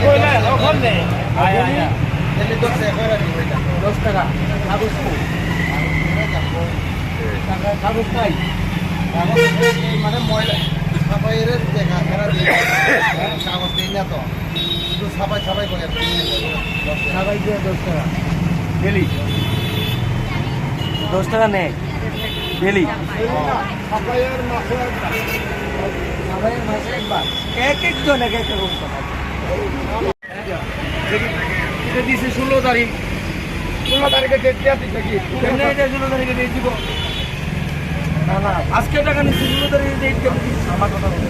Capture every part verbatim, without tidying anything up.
Daily দশ টাকা করে দিবে এটা। দশ টাকা। কাগজ কই? টাকা, কাগজ নাই। কাগজ নেই, মানে ময়লা। ছাপাইয়ের দেখা, সারা দিন। কাগজ দেই না তো। শুধু ছাপাই, ছাপাই করে। দশ টাকা। ছাপাই দিয়ে দশ টাকা। Daily। দশ টাকা নেই। Daily। ছাপাইয়ের মাসে একবার। ছাপাইয়ের মাসে একবার। এক একজন এক এক রকম কথা। এটা দিছে ষোলো তারিখ। ষোলো তারিখে ডেট দেওয়া দিছে কি? এমনি এটা ষোলো তারিখে ডেট দিব। না, না, আজকে টাকা নিচ্ছে, ষোলো তারিখে ডেট কেন দিচ্ছে? আমার কথা বলে।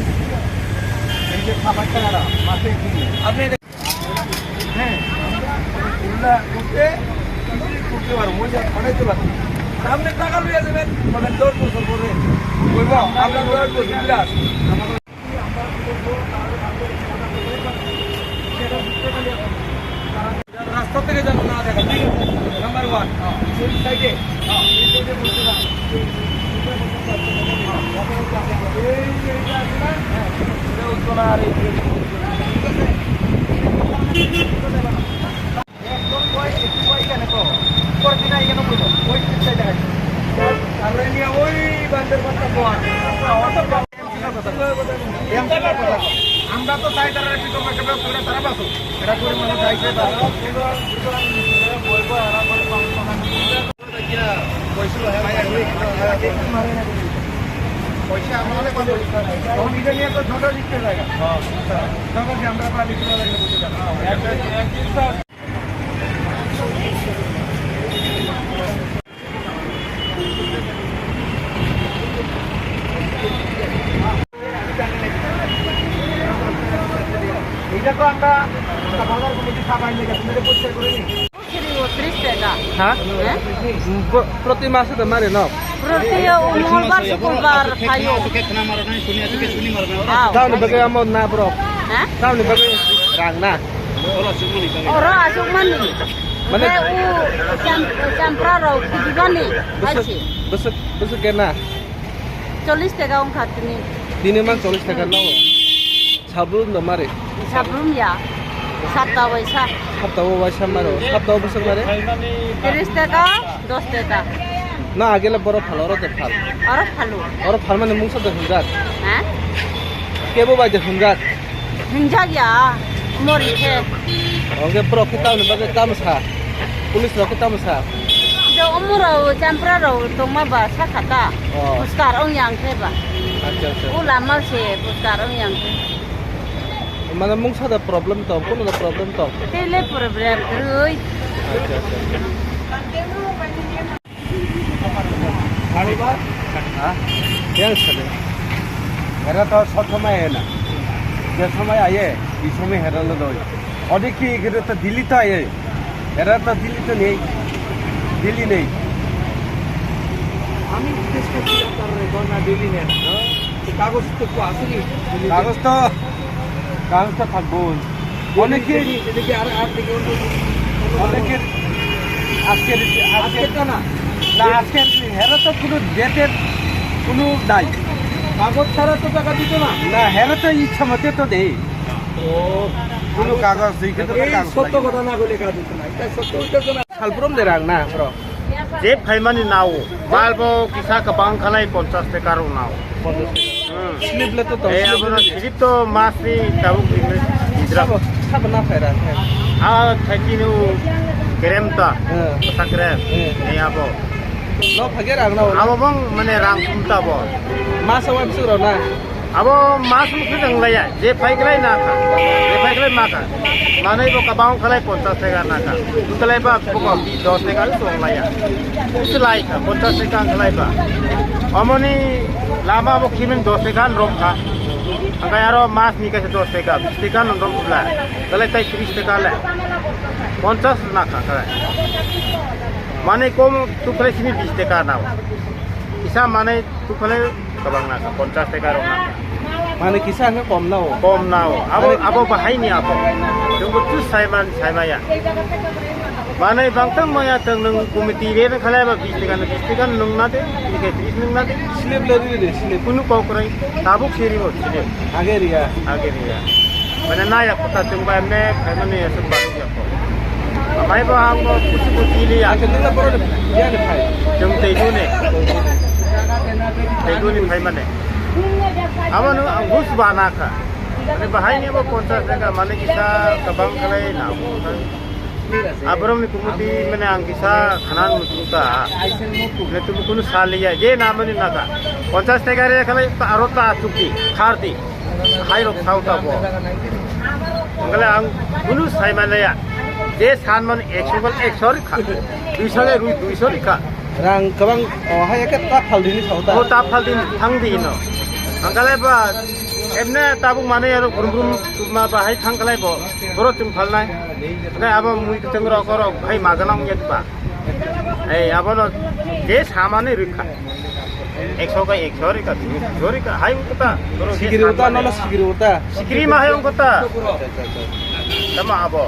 এই যে খাবার টাকাটা, মাসে কি? আপনি এটা, হ্যাঁ, আমরা এগুলা করতে, কিছুই করতে পারবো, ওই যে পাঠাইতে পারবো। আপনি টাকা লইয়া যাবেন, মানে দশ বছর পরে। বলবো, আমরা দশ বছর বিরাট। রাস্তা থেকে যেন না দেখা, ঠিক আছে? Number one. সেই সাইডে, এই সাইডে বলতে না। এই যে এটা আছে না? হ্যাঁ, এটা উঠতো না আর এই যে, ঠিক আছে? একদম কয়, একটু কয় কেন তো? পরের দিন আইয়ে কেন বলবো? ওই পিকচার দেখাই। আমরা নিয়ে ওই বান্দারবানটা দোয়া। আমরা তো চাই তারা একটু কম একটা ব্যবস্থা করে তারা বাঁচুক। এটা করে মানে চাইছে তারা। পয়সা আমরা অনেক কম। তখন এটা নিয়ে তো ঝগড়া জিততে জায়গা। ঝগড়া যে আমরা পানি তুলে রাখলে বুঝে যাবো। এটা তো আমরা বাজার কমিটি সবাই মিলে এটা পরিষ্কার করে নিই। ত্রিশ টাকা। হ্যাঁ? হ্যাঁ? প্র-, প্রতি মাসে তো মারে না? প্রতি মঙ্গলবার, শুক্রবার খাইও। হ্যাঁ। Tamni bagwi amo na borok? Hah? Tamni bagwi rang na? Oro aswk mani. Mane? Hwnkhe o cham-, champra rok khibibani. Bwswk, bwswk, bwswk khe na? Chollish taka wngkha tini. Tini man chollish taka no? Sabrum da mare? Sabrum ya. Sapta waisa. Sapta o waisa maro. Sapta o bwswk mare? Tris taka, dos taka. Na agele boro phalo, oro de phal. Oro phalo. Oro phal mani mungsa de hwnjak. Ha? Kebo bai de hwnjak. Hwnjak ya, mori khe. Oke, borok khe tamni bagwi tamo sa? Police rok khe tamo sa? Do omorok, champra rok tongma ba sa kha ta. Oh. Puskar ong yang khe ba. Acha, acha. O lama se puskar ong yang khe. Mane mungsa da problem tong, kuno da problem tong? Tele problem rwi. Acha, acha. Yang sale. এরা তো সব সময় আয় না, যে সময় আয়, এই সময় হেরা লো দই। অনেক কি এগুলো তো দিল্লি তো আয়, এরা তো দিল্লি তো নেই, দিল্লি নেই। আমি জিজ্ঞেস করছিলাম তার রেকর্ড না দিল্লি নেই না। তো কাগজ তো একটু আসেনি? কাগজ তো, কাগজ তো থাকবো। অনেকে, এটা কি আর, আর থেকে অন্য, অন্য অনেকে আজকের, আজকের আজকেরটা না? না, আজকের হেরা তো কোনো ডেটের কোনো নাই। কাগজ ছাড়া তো টাকা দিত না। না, হেরা তো ইচ্ছা মতে তো দেই। ও, কোনো কাগজ, এই ক্ষেত্রে এই কাগজ সত্য লাগে। কথা না বলে কাজ হচ্ছে না। এটা সত্য হইতেছে না। Salbrum de rang na, bro? Jeb khaimani nao, balbo kisa kwbang khalai ponchas taka rok nao. Ponchas taka. Hmm. Slip le to tong, eh, slip abono le. Slip to mas ni tabuk ni hijra. Sabo, sabo na phaira. Ah, thaiki nu kerem ta. Hmm. Sa kerem. Hmm. Eh, abo. No phage rang nao. Abo bong mane rang kum ta bo. Mas awai bisu rao na. Abo mas mukhe tong laya, je phai khlai na kha, je phai khlai ma kha. Manai bo kabang khlai ponchas taka na kha. Khlai ba bo ko dos taka tong laya. Khlai kha, ponchas taka khlai ba. Omoni lama bo khimin dos taka rom kha. Angkai aro mas ni kaisa dos taka, bis taka non rom bla. Khlai tai tris taka le. Ponchas na kha khlai. Manai kom tu khlai sini bis taka na. Isa manai Tukhole kabang na kha, ponchas taka rok na kha. Mane kisa hwnka kom na o? Kom na o. Abo, mane abo bahai ni abo. Chwng bo tu saiman, saimaya. Mane bangtang maya tang nung committee re na khalai ba bis taka na, bis taka nung na de, tris taka nung na de. Slip le ri de, slip. Kunu kok rai, tabuk siri bo, slip. Age riya. Age riya. Mane na ya kota chwng bai ne khaimani ya sut ba ya ko. Mai ba ang bo kuchi kuchi li ya. Chwng tei duni. Tei duni phai mane. Abo no ang bus ba na kha. Mane bahai ni bo ponchas taka mane kisa kabang kalai na. Abrong ni kumuti mane ang kisa khanan mutu ta. Mane tu kunu saliya je na mane na ka. Ponchas taka re khalai ta aro ta chukti kharti. Hai rok sao ta bo. Angkale ang kunu sai mane ya. Je san mane ekso kal ekso ri kha. Duiso le rui duiso ri kha. Rang kabang, oh, hai eke ta phal dini sao ta. O ta phal dini thang di no. Angkale ba emne tabuk mane ya ro brum brum ma ba hai thang kalai bo. Boro chwng phalnai. Hwnkhe abo mui kwchwng rok, rok hai majalang ya ba. Ei, abono je samani rikha. Ekso ka ekso rikha, duiso rikha, hai ungkha ta. Sikiri uta, nono sikiri uta. Sikiri ma hai ungkha ta. Tamo abo.